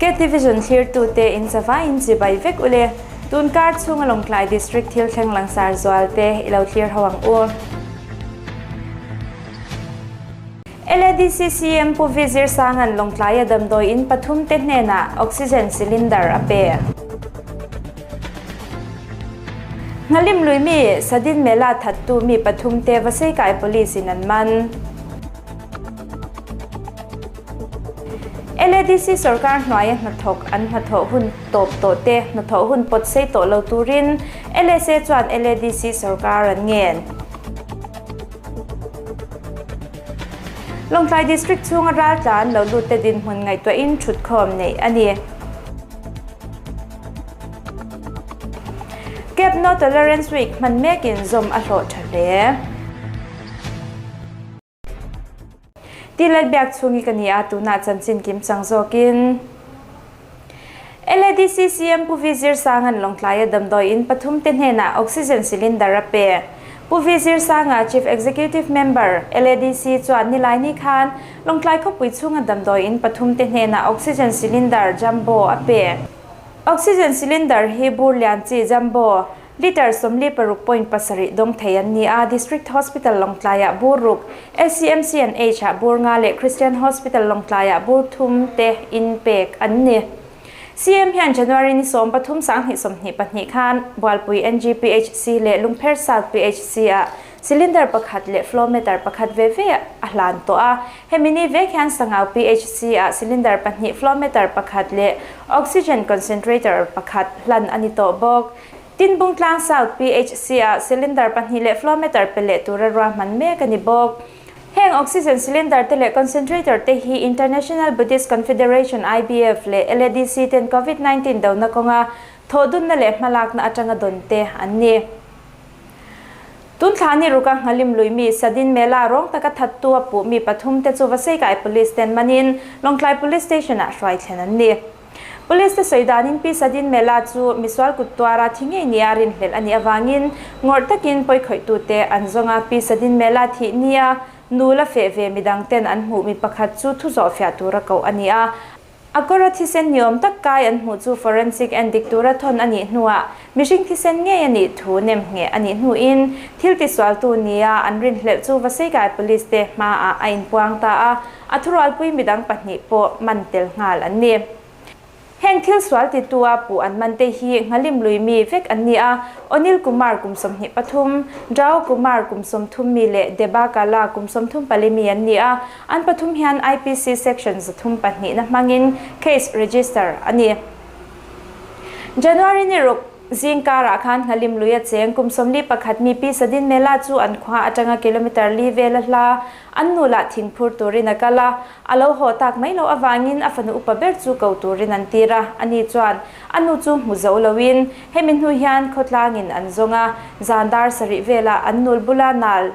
KTVision thlirtute in chavaiin chibai vek ule. Tunkar chhunga Lawngtlai District thil thleng langsar zual te i lo thlir ho ang u. LADC CM Pu V Zirsanga'n Lawngtlaia damdawi in pathum te hnenah oxygen cylinder a pe. Nghalim lui mi Sadin Mela thattu mi pathum te Vaseikai Police in an man. LADC sorkar hnuaia hnathawk an hnathawh hun tawp tawh te hnathawh hun pawt sei tawh lo turin LSA chuan LADC sorkar an ngen. Lawngtlai District chhunga raltlan lo lut te dinhmun ngaihtuahin thutkhawm neih a ni. Cape No Tolerance Week hman mekin zawm a hlawh tha hle. Ti let biak chhungi ka ni a, tunah chanchin kim chang zawkin. LADC CM Pu V Zirsanga'n Lawngtlaia damdawi in pathum te hnenah oxygen cylinder a pe. Pu V Zirsanga, Chief Executive Member, LADC chuan Nilaini khan Lawngtlai khawpui chhunga damdawi in pathum te hnenah oxygen cylinder jumbo a pe. Oxygen cylinder hi bur lian chi jumbo, Litre 46.7 dawng thei an ni a, District Hospital Lawngtlaiah bur ruk, LCMC and H-ah bur nga leh Christian Hospital Lawngtlaiah bur thum te in pek an ni. CM hian January ni 13 2022 khan Bualpui NGPHC leh Lungpher South PHC-ah cylinder pakhat leh flow meter pakhat ve ve a hlan tawh a. Hemi ni vek hian Sangau PHC-ah cylinder pahnih, flow meter pakhat leh oxygen concentrator pakhat hlan a ni tawh bawk. Tin Bungtlang South PHC-ah cylinder pahnih leh flow meter pe leh tura ruahman mek a ni bawk. Heng oxygen cylinder te leh concentrator te hi International Buddhist Confederation, IBF, leh LADC ten Covid 19 dona kawnga thawhdunna leh hmalakna atanga dawn te an ni. Tun thla ni ruka Nghalim lui mi Sadin Mela rawng taka thattu a puh mi pathum te chu Vaseikai Police ten manin Lawngtlai Police Station-ah hruai thlen an ni. Police te sawi danin Pi Sadin Mela chu misual kut tuara thi ngei nia rinhlelh a nih avangin ngawrh takin pawikhawih-tute an zawng a. Pi Sadin Mela thih nia nu la feh ve midang ten an hmuh mi pakhat chu thu zawh fiah tura koh a ni a. A kawra thisen niawm tak kai an hmuh chu forensic en dik tura thawn a nih hnuah mihring thisen ngei a nih thu nem ngheh a nih hnuin thil tisualtu nia an rinhlelh chu Vaseikai Police te hmaah a inpuang ta a. A thurualpui midang pahnih pawh man tel nghal an ni. Heng thil sual titu a puh an man te hi Nghalim lui mi vek an ni a, Onil Kumar kum 23, Rao Kumar kum 30 mi leh Deba Kala kum 34 mi an ni a, an pathum hian IPC section 302 na hmangin case register a ni. January ni ruk zing karah khan Nghalim lui a cheng kum 41 mi Pi Sadin Mela chu an khua atanga kilometre li vel a hla An nu lah thingphur turin a kal a, a lo haw tak mai loh avangin a fanu upa ber chu ko turin an tir a, ani chuan a nu chu hmu zo loin hemi hnu hian khawtlangin an zawng a, zan dar sarih velah an nul bula nal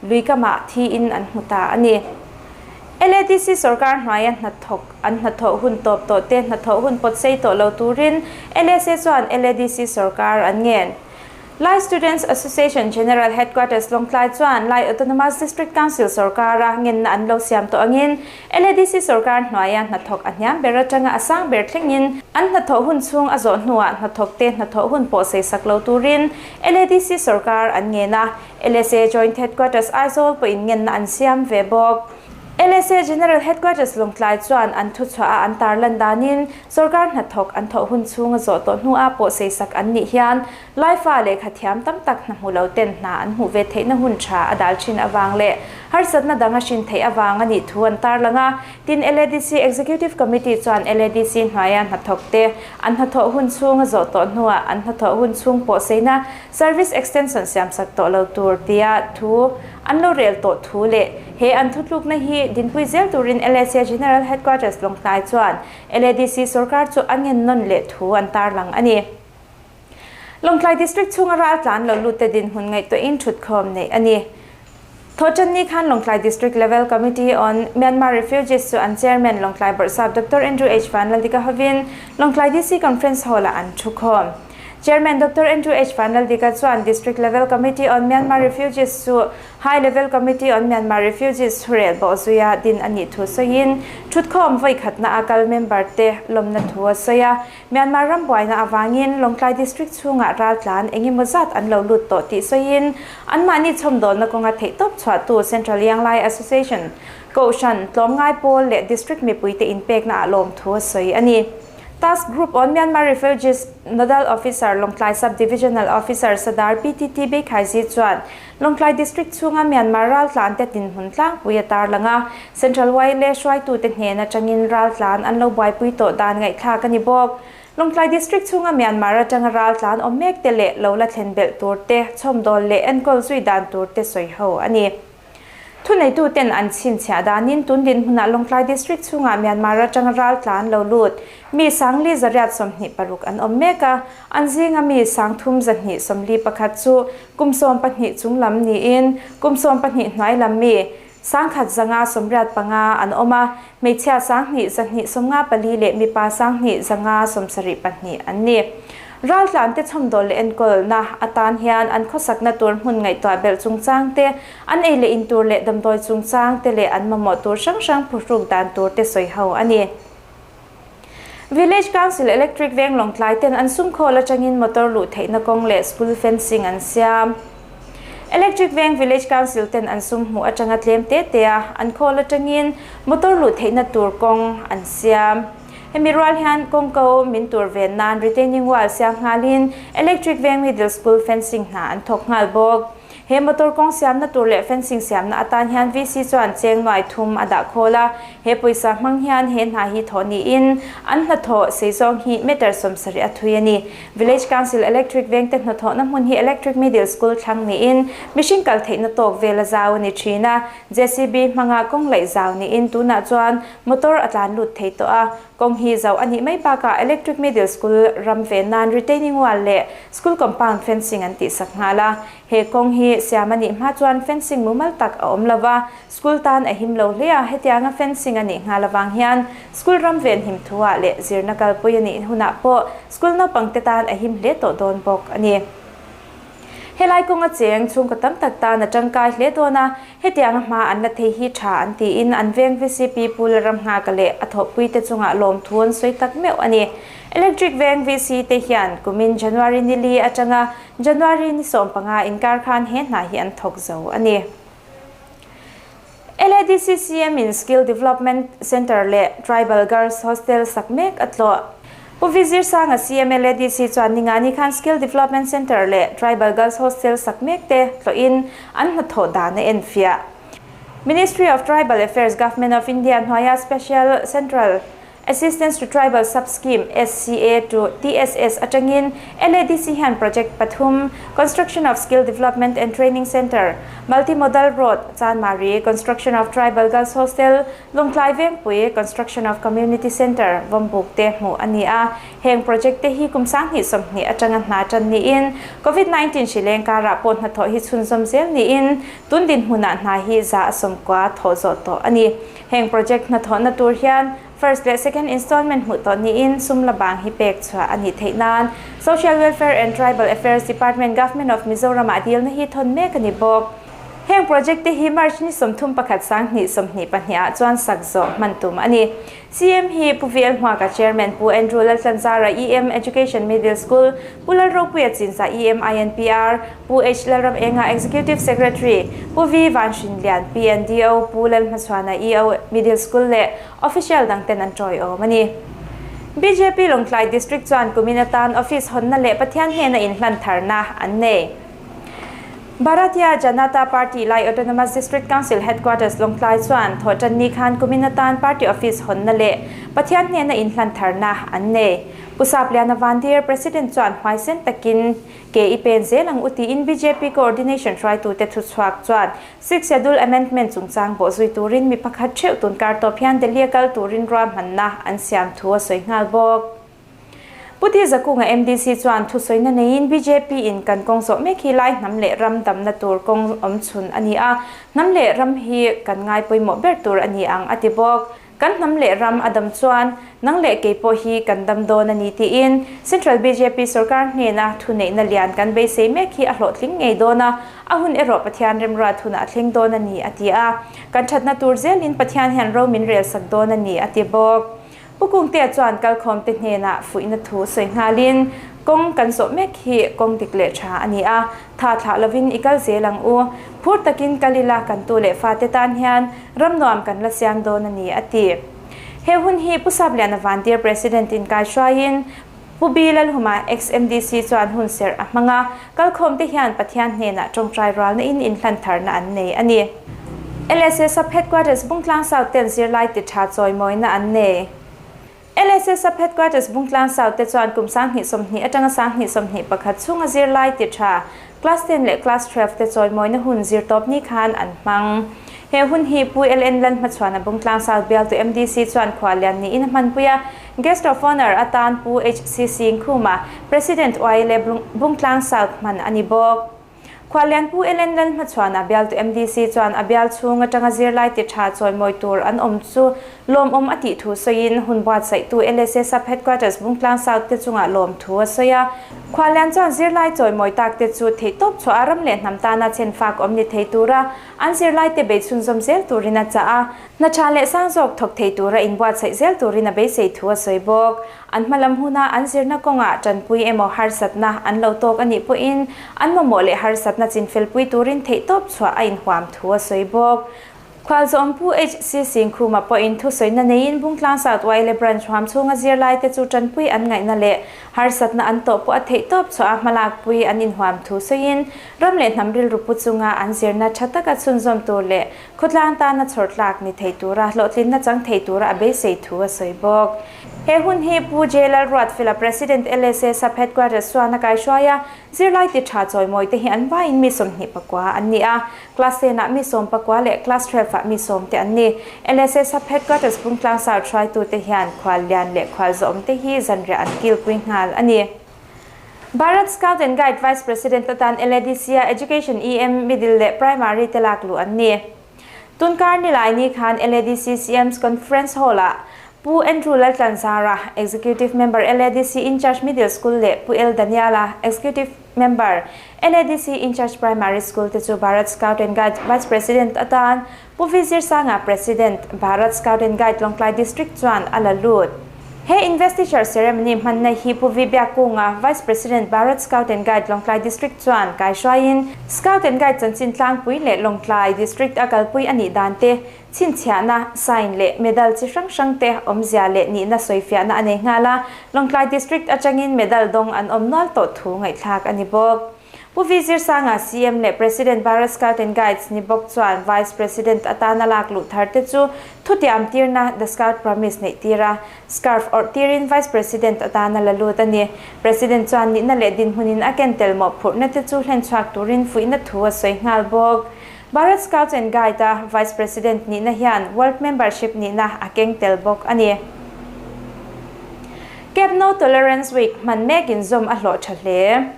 lui kamah thiin an hmu ta a ni. LADC sorkar hnuaia hnathawk an hnathawh hun tawp tawh te hnathawh hun pawt sei tawh lo turin LSA chuan LADC sorkar an ngen. Lai Students Association General Headquarters Lawngtlai chuan Lai Autonomous District Council sorkara ngenna an lo siam tawh angin LADC sorkar hnuaia hnathawk a hniam ber atanga a sang ber thlengin an hnathawh hun chhung a zawh hnuah hnathawk te hnathawh hun pawh sei sak lo turin LADC sorkar an ngen a, LSA Joint Headquarters Aizawl pawhin ngenna an siam ve bawk. LSA General Headquarters Lawngtlai chuan an thuchhuah a an tarlan danin sorkar hnathawk an thawh hun chhung a zawh tawh hnuah pawh sei sak an nih hian Laifa lehkha thiam tam tak hna hmu lo ten hna an hmuh ve theihna hun tha a dal thin avang leh harsatna dang a hrin theih avang a nih thu an tarlang a. Tin, LADC Executive Committee chuan LADC hnuaia hnathawk te an hnathawh hun chhung a zawh tawh hnuah an hnathawh hun chhung pawh seina service extension siamsak tawh lo tur tia thu an lo rel tawh thu leh he an thutlukna hi dinpui zel turin LAC General Headquarters Lawngtlai chuan LADC sorkar chu a ngen nawn leh thu an tarlang a ni. Lawngtlai District chhunga raltlan lo lut te dinhmun ngaihtuahin thutkhawm neih a ni. Thawhtanni khan Lawngtlai District Level Committee on Myanmar Refugees chu an Chairman Lawngtlai Bawrhsap Doctor Andrew H. Vanlaldika hovin Lawngtlai DC Conference Hall-ah an thukhawm. Chairman Doctor Andrew H. Vanlaldika chuan District Level Committee on Myanmar Refugees chu High Level Committee on Myanmar Refugees thurel bawhzuia din a nih thu sawiin thutkhawm vawi khatna a kal member te lawmna thu a sawi a. Myanmar ram buaina avangin Lawngtlai District chhungah raltlan engemaw zat an lo lut tawh tih sawiin anmahni chhawmdawlna kawnga theihtawp chhuahtu Central Yanglai Association Kohhran, tlawmngai pawl leh District mipuite inpekna ah lawmthu a sawi a ni. Task Group on Myanmar Refugees Nodal Officer Lawngtlai Sub-Divisional Officer Sadar PTT Beikhaiji chuan Lawngtlai District chhunga Myanmar raltlante dinhmun tlangpui a tarlang a, Central YLA hruaitute hnen atangin raltlan an lo buaipui tawh dan ngaihthlak a ni bawk. Lawngtlai District chhunga Myanmar atanga raltlan awm mekte leh lo la thlen belh turte chhawmdawl leh enkawl zui dan turte sawi ho a ni. Thuneituten an chhinchhiah danin tun dinhmunah Lawngtlai District chhungah Myanmar atanga raltlan lo lut mi sangli 826 an awm mek a, an zinga mi 3221 chu kum 12 chung lam niin kum 12 hnuai lam mi 1185 an awm a, hmeichhia 2294 leh mipa 2572 an ni. Raltlante chhawmdawl leh enkawlna atan hian an khawsakna tur hmun ngaihtuah belh chungchang te, an ei leh in tur leh damdawi chungchang te leh an mamawh tur hrang hrang phuhruk dan tur te sawi ho a ni. Village Council Electric Veng Lawngtlai ten an sum khawl atangin motor luh theihna kawng leh school fencing an siam. Electric Veng Village Council ten an sum hmuh atanga tlem te te a an khawl atangin motor luh theihna tur kawng an siam. Hemi rual hian kawngko min tur ven nan retaining wall siam nghalin Electric Veng Middle School fencing hna an thawk nghal bawk. He motor kawng siamna tur leh fencing siamna atan hian VC chuan cheng nuai thum a dah khawl a, he pawisa hmang hian he hna hi thawh niin an hnathawh sei zawng hi meter 70 a thui a ni. Village Council Electric vengte hnathawhna hmun hi Electric Middle School thlang niin mihring kal theihna tawk vel a zau a ni thin a, JCB hmanga kawng laih zau niin tunah chuan motor a tlan lut thei tawh a, kawng hi zauh a nih mai bakah Electric Middle School ram ven nan retaining wall leh school compound fencing an tihsak nghal a, he kawng hi siam a nih hma chuan fencing mumal tak a awm lo va, school tan a him lo hle a, hetianga fencing a nih nghal avang hian school ram ven him thuah leh zirna kalpui a nih hunah pawh school naupangte tan a him hle tawh dawn bawk a ni. Helai kawnga cheng chhungkaw tam tak tan a tangkai hle dawn a, hetianga hma an la thei hi tha an tiin an veng VCP Pu Lalramnghaka leh a thawhpuite chungah lawmthu an sawi tak meuh a ni. Electric veng VC te hian kumin January ni li atanga January ni 15 inkar khan he hna hi an thawk zo a ni. LADC CM in Skill Development Centre leh Tribal Girls Hostel sak mek a tlawh. Pu Vizir Sanga CM LADC chuan ningani khan Skill Development Centre leh Tribal Girls Hostel sak mek te tlawhin an hnathawh dan a enfiah. Ministry of Tribal Affairs Government of India hnuaia Special Central Assistance to Tribal Sub-Scheme, SCA, to TSS atangin LADC hian project pathum, Construction of Skill Development and Training Centre, Multi-Modal Road, Chanmari, Construction of Tribal Girls Hostel, Lawngtlai Vengpui, Construction of Community Centre, Vawmbuk te hmuh a ni a. Heng project te hi kum 2020 atanga hna tan niin Covid-19 hri leng karah pawh hnathawh hi chhunzawm zel niin tun dinhmunah hna hi 90% thawh zawh tawh a ni. Heng project hnathawhna tur hian first leh second installment hmuh tawh niin sum la bang hi pek chhuah a nih theih nan Social Welfare and Tribal Affairs Department Government of Mizoram ah dilna hi thawn mek a ni bawk. Heng project te hi March ni 31 2022 ah chuan sak zawh hman tum a ni. CM hi Pu VL Hmuaka Chairman Pu Andrew Laltlanzara EM Education Middle School, Pu Lalropuia Chinsa EM INPR, Pu H Lalram Enga Executive Secretary, Pu V Vanhrinlian PNDO, Pu Lalhmachhuana EO Middle School leh Official dangten an tawiawm a ni. BJP Lawngtlai District chuan kumin atan Office hawnna leh Pathian hnena inhlan tharna an nei. Bharatiya Janata Party Lai Autonomous District Council Headquarters Lawngtlai chuan thawhtanni khan kumin atan Party Office hawnna leh Pathian hnena inhlan tharna an nei. Pu Sapliana Vandir President chuan hmaisen takin ke i pen zel ang u tiin BJP Coordination hruaitute thuchhuak chuan Sixth Schedule Amendment chungchang bawhzui turin mi pakhat theuh tunkar tawp hian Delhi a kal turin ruahmanna an siam thu a sawi nghal bawk. Pu Ti Zakunga MDC chuan thusawiina neiin BJP in kan kawng zawh mek hi lai hnam leh ram damna tur kawng awm chhun a ni a, hnam leh ram hi kan ngai pawimawh ber tur a ni ang a ti bawk. Kan hnam leh ram a dam chuan nang leh kei pawh hi kan dam dawn a ni tiin Central bjp sorkar hnena thuneihna lian kan beisei mek hi a hlawhtling ngei dawn a, a hun erawh Pathian remruat hunah a thleng dawn a ni a ti a. Kan thatna tur zelin Pathian hian ro min rel sak dawn a ni a ti bawk. Pu Kungtea chuan kalkhawmte hnenah fuihna thu sawi nghalin, Kawng kan zawh mek hi kawng dik leh tha a ni a, tha thlah lovin i kal zel ang u. Phur takin kal ila kan tu leh fate tan hian ram nuam kan la siam dawn a ni, a ti. He hun hi Pu Sapliana Vantir President inkai hruaiin Pu B Lalhuma ex-MDC chuan hun serh a hmang a, kalkhawmte hian Pathian hnenah tawngtai rualna in inhlan tharna an nei a ni. LSA Sub Headquarters Bungtlang South ten zirlai ti tha chawimawina an nei. LSA Sub Headquarters Bungtlang South te chuan kum 2020 atanga 2021 chhunga zirlai ti tha Class ten leh Class 12 te chawimawina hun zirtawp ni khan an hmang. He hun hi Pu LN Lalhmachhuana Bungtlang South bialtu MDC chuan khua lian niin a hmanpui a, Guest of Honour atan Pu HC Singh Khuma, President YLA Bungtlang South hman a ni bawk. Khuallian Pu LN Lalhmachhuana bialtu MDC chuan a bial chhung atanga zirlai ti tha chawimawi tur an awm chu lawmawm a tih thu sawiin hun buatsaihtu LSA Sub Headquarters Bungtlang South te chungah lawm thu a sawi a. Khuallian chuan zirlai chawimawi tak te chu theihtawp chhuah a ram leh hnam tana chenfak awm ni thei tura an zirlai te bei chhunzawm zel turin a chah a. Hna tha leh sang zawk thawk thei tura inbuatsaih zel turin a beisei thu a sawi bawk. An hmalam huna an zirna kawngah tanpui emaw harsatna an lo tawk a nih pawhin an mamawh leh harsatna chinfelpui turin theihtawp chhuah a inhuam thu a sawi bawk. Khualzawmpu HC Singkhuma pawhin thusawiina neiin Bungtlang South Wile Branch huam chhunga zirlaite chu tanpui an ngaihna leh harsatna an tawh pawh a theihtawp chhuah a hmalakpui an inhuam thu sawiin ram leh hnam rilru pu chunga an zirna tha taka chhunzawm tur leh khawtlang tana chhawrtlak ni thei tura hlawhtlinna chang thei tura a beisei thu a sawi bawk. He hun hi Pu J Lalruatfela President LSA Sub Headquarters chuan a kaihruai a, zirlai ti tha chawimawi te hi an vaiin mi 24 an ni a, Class ten ah mi 19 leh Class 12 ah mi sawm te an ni. LSA Sub Headquarters Bungtlang South hruaitute hian khual lian leh khual zawm te hi zanriah an kilpui nghal a ni. Bharat Scout and Guide Vice President atan LADC a Education EM, Middle leh Primary te lak luh an ni. Tunkar nilai ni khan LADC CM's Conference Hall ah Pu Andrew Laltlanzara, Executive Member LADC In-Charge Middle School leh Pu L Daniela, Executive Member, LADC In-Charge Primary School te chu Bharat Scout and Guide Vice President atan Pu V Zirsanga, President, Bharat Scout and Guide Lawngtlai District chuan a la lut. He Investiture Ceremony hmanna hi Pu V Biakkunga, Vice President, Bharat Scout and Guide Lawngtlai District chuan kaihruaiin Scout and Guide chanchin tlangpui leh Lawngtlai District a kalpui a nih dan te, chhinchhiahna, sign leh medal chi hrang hrang te awmzia leh nihna sawifiahna a nei nghal a, Lawngtlai District atangin medal dawng an awm nual tawh thu ngaihthlak a ni bawk. Pu V Zirsanga, CM leh President Bharat Scout and Guides ni bawk chuan Vice President atana lak luh thar te chu thutiam tirna The Scout Promise neih tir a, scarf awrh tirin Vice President atana la lut a ni. President chuan nihna leh dinhmunin a ken tel mawhphurhna te chu hlen chhuak turin fuihna thu a sawi nghal bawk. Bharat Scouts and Guide a Vice President nihna hian World Membership nihna a keng tel bawk a ni. Cape No Tolerance Week hman mekin zawm a hlawh tha hle.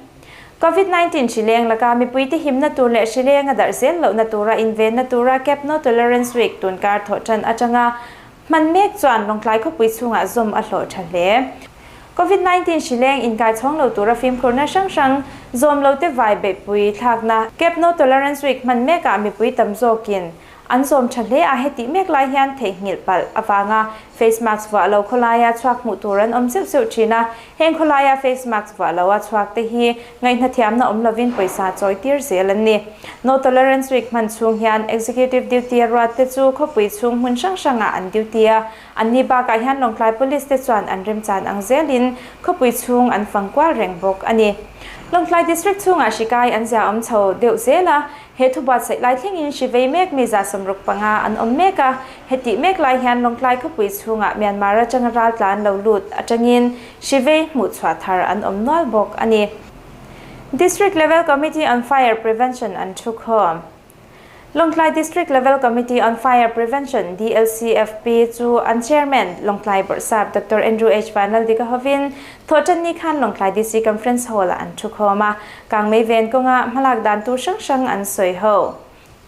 Covid 19 hrileng laka mipuite himna tur leh hrileng a darh zel lohna tura invenna tura Cape No Tolerance Week tunkar thawh tan atanga hman mek chuan Lawngtlai khawpui chhungah zawm a hlawh tha hle. Covid 19 hrileng inkai chhawng lo tura fimkhurna hrang hrang zawm lote vai beihpui thlakna Cape No Tolerance Week hman mekah mipui tam zawkin An zawm tha hle a, hetih mek lai hian theihnghilh palh avanga face mask vuah lo khawlaia chhuak hmuh tur an awm zeuh zeuh thin a, heng khawlaia face mask vuah loa chhuak te hi ngaihna thiamna awm lovin pawisa chawi tir zel an ni. No Tolerance Week hman chhung hian Executive Duty a ruat te chu khawpui chhung hmun hrang hrangah an duty a, an ni bakah hian Lawngtlai Police te chuan an remchan ang zelin khawpui chhung an fang kual reng bawk a ni. Lawngtlai District chhungah hri kai an zia awm chho deuh zel a, He thu buatsaih lai thlengin hri vei mek mi 65 an awm mek a, hetih mek lai hian Lawngtlai khawpui chhungah Myanmar atanga raltla an lo lut atangin hri vei hmuh chhuah thar an awm nual bawk a ni. District Level Committee on Fire Prevention an thu khawm. Lawngtlai District Level Committee on Fire Prevention, DLCFP, chu an Chairman, Lawngtlai Bawrhsap Doctor Andrew H. Vanlaldika hovin Thawhtanni khan Lawngtlai DC Conference Hall-ah an thu khawm a, Kangmei ven kawnga hmalak dan tur hrang hrang an sawi ho.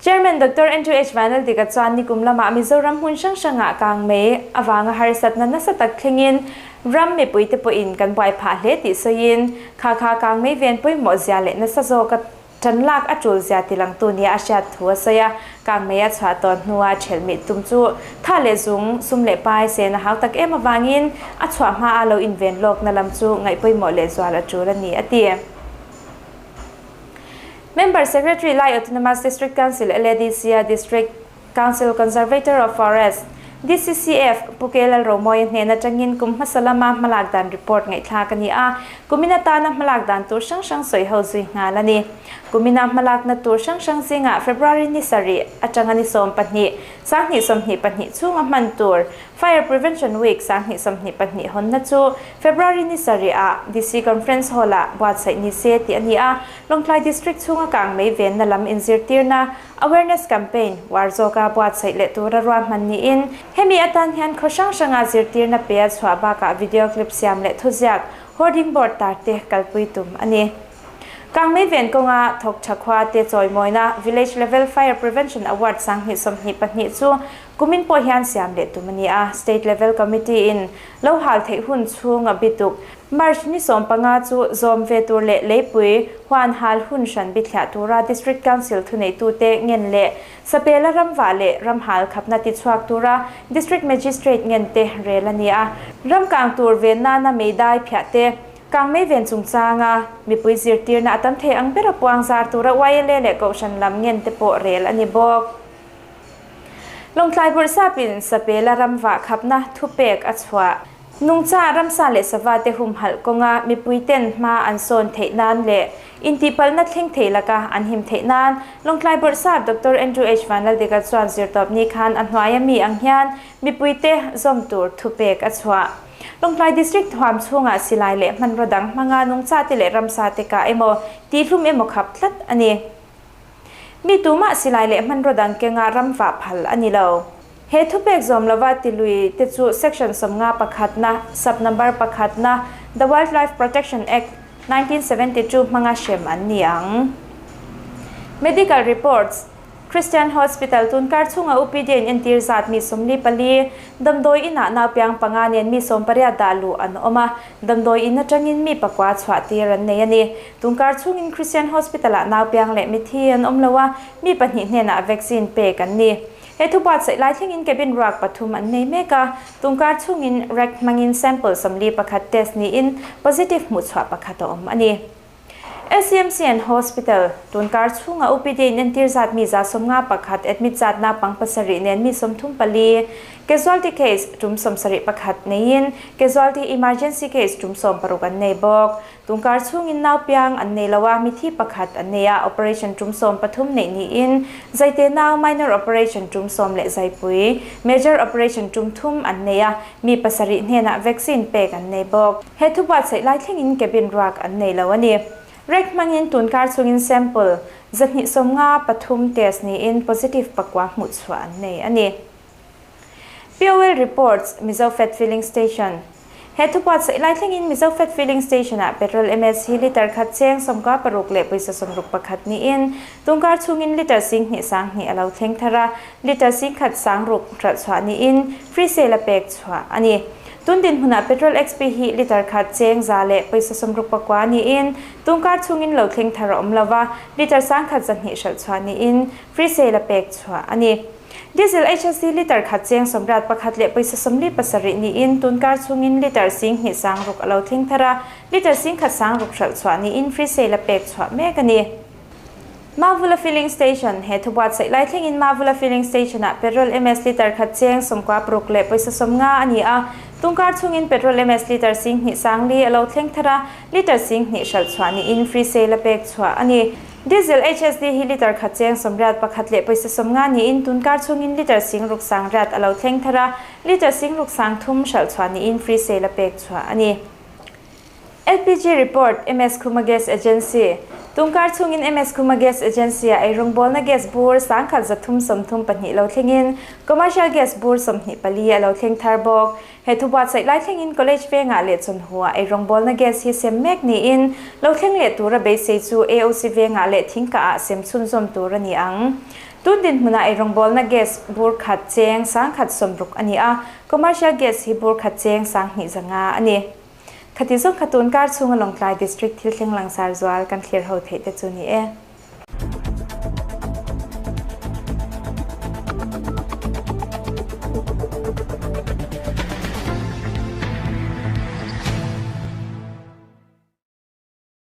Chairman Doctor Andrew H. Vanaldika chuan nikum lamah Mizoram hmun hrang hrangah kangmei avanga harsatna nasa tak thlengin ram mipuite pawhin kan buai phah hle tih sawiin kha kha kangmei ven pawimawh zia leh nasa zawka tan lak a tul zia tilangtu nia a hriat thu a sawi a. Kangmei a chhuah tawn hnua thelh tum chu tha leh zung sum leh pai sen a hau tak em awangin a chhuah hma a lo inven lawk na lam chu ngaih pawimawh leh zual a tul a ni a ti. Member Secretary Lai Autonomous District Council LADC a District Council Conservator of Forest DCCF Pu K Lalromawi hnena atangin kum hmasa lama hmalak dan report ngaihthlak ani a. Kumina tana hmalak dan tur hrang hrang sawi ho zui nghal ani. Kumina hmalak na tur hrang hrang zinga February ni sarih atanga ni 12 2022 chunga hman tur Fire Prevention Week 2022 hon na chu February ni sarih a DC Conference Hall a buatsaih ni se ti ani a. Lawngtlai District chunga kang mei ven na lam inzirtir na awareness campaign war zawka buatsaih leh tura ruahman niin hemi atan hian khaw hrang hranga zirtir na pe a chhuah bakah video clip siam leh thuziak hoarding board tar te kalpui tum ani. Kangmei ven kawnga thawk tha khua te chawimawina Village Level Fire Prevention Award 2022 chu kumin pawh hian siam leh tum ani a. State Level Committee in lo hal theih hun chhunga bituk March ni 15 chu zawm ve tur leh leipui huan hal hun hran bithliah tura District Council thunei tu te ngen leh sapela ramwa leh ramhal khapna ti chhuak tura District Magistrate ngen te rel ani a. Ramkang tur ve nana meidai phiah te kangmei ven chungchanga mipui zirtirna atam thei ang bera puang zar tura YLA leh kohhran lam ngen te pawh rel ani bawk. Lawngtlai bawrhsapin sapela ramwa khapna thupek a chhuah. Nungcha ramsa leh sawa te hum halh kawnga mipui ten hma an sawn theih nan leh intihpalhna thleng thei laka an him theih nan Lawngtlai bawrhsap Dr. Andrew H. Vanlaldika chuan zirtawp ni khan a hnuaia mi ang hian mipui te zawm tur thupek a chhuah. Lawngtlai District huam chhungah silai leh hmanraw dang hmanga nungcha te leh ramsa te ka emaw tihlum emaw khap tlat ani. Mi tumah silai leh hmanraw dang kenga ramwa phal ani lo. He thupek zawm lova tilui te chu section 51 na sub number 1 na The Wildlife Protection Act 1972 hmanga hrem an ni ang. Medical reports Christian Hospital tunkar chunga OPD in entir zat mi 44 damdoi ina naupiang panga nen mi 18 dalu an awma damdoi in atangin mi pakwa chhuah tir an nei ani. Tunkar chungin Christian Hospital a naupiang leh mi thi an awm lowa mi pahnih hnenah vaccine pek an ni. He thubat sai lai thlengin cabin ruak pathum an nei mek a. Tungkar chungin rek hmangin sample 41 test ni in positive hmu chhuah pakhat a awm ani. LCMC and Hospital tunkar chunga OPD in entir zat mi 151 admit zat na pang pasarih nen mi 34 casualty case tum 71 neiin casualty emergency case tum 16 an nei bawk. Tungkar chungin nau piang an nei lowa mi thi pakhat an nei a operation tum 13 nei ni in zaite nau minor operation tum 10 leh zaipui major operation tum 3 an nei a mi pasarih hnena vaccine pek an nei bawk. He thubat sai lai thlengin cabin ruak an nei lo ani. Rek hmangin tunkar chungin sample 253 test ni in positive pakwa hmu chhuah an nei ani. POL reports Mizo Fat Filling Station. He thupat sai lai thlengin Mizo Fat Filling Station a petrol MS hi liter khat cheng somka paruk leh paisa 61 ni in tungkar chungin liter sing hnih sang hnih alo thleng thara liter sing khat sang ruk hralh chhuah ni in free sale a pek chhuah ani. Tundin hmuna petrol XP hi liter khat cheng za leh paisa 64 ni in tungkar chungin lo thleng thara awm lova liter sang khat zahnih hralh chhuah ni in free sale a pek chhuah ani. Diesel HSD liter khat cheng 81 leh paisa 47 ni in tunkar chungin liter sing hnih sang ruk alo thleng thara liter sing khat sang ruk hralh chhuah ni in free sale a pek chhuah mek ani. Mavula Filling Station he thubat sai lai thlengin Mavula Filling Station a petrol MS liter khat cheng 16 leh paisa 50 ani a tungkar chungin petrol MS liter sing hnih sang li alo thleng thara liter sing hnih hralh chhuah ni in free sale a pek chhuah ani. Diesel HSD hi liter khat cheng 81 leh paisa 50 ni in tunkar chungin liter sing ruk sang riat alo thleng thara liter sing ruk sang thum hralh chhuah ni in free sale a pek chhuah ani. LPG report MS Khuma Gas Agency tungkar chungin MS Khuma Gas Agency a eirawngbawl na gas bur 1332 lo thlengin commercial gas bur 24 alo thleng thar bawk. He thubat sai lai thlengin college venga leh chawhnu eirawngbawl na gas hi sem mek ni in lo thleng leh tura beisei chu AOC venga leh thingka ah sem chhunzawm tur ani ang. Tun dinhmunah eirawngbawlna gas bur khat cheng 1060 a ni a, commercial gas hi bur khat cheng 2500 a ni. Khati zawng kha tun kar chhunga Lawngtlai District thil thleng langsar zual kan thlir ho theih te chu ni e.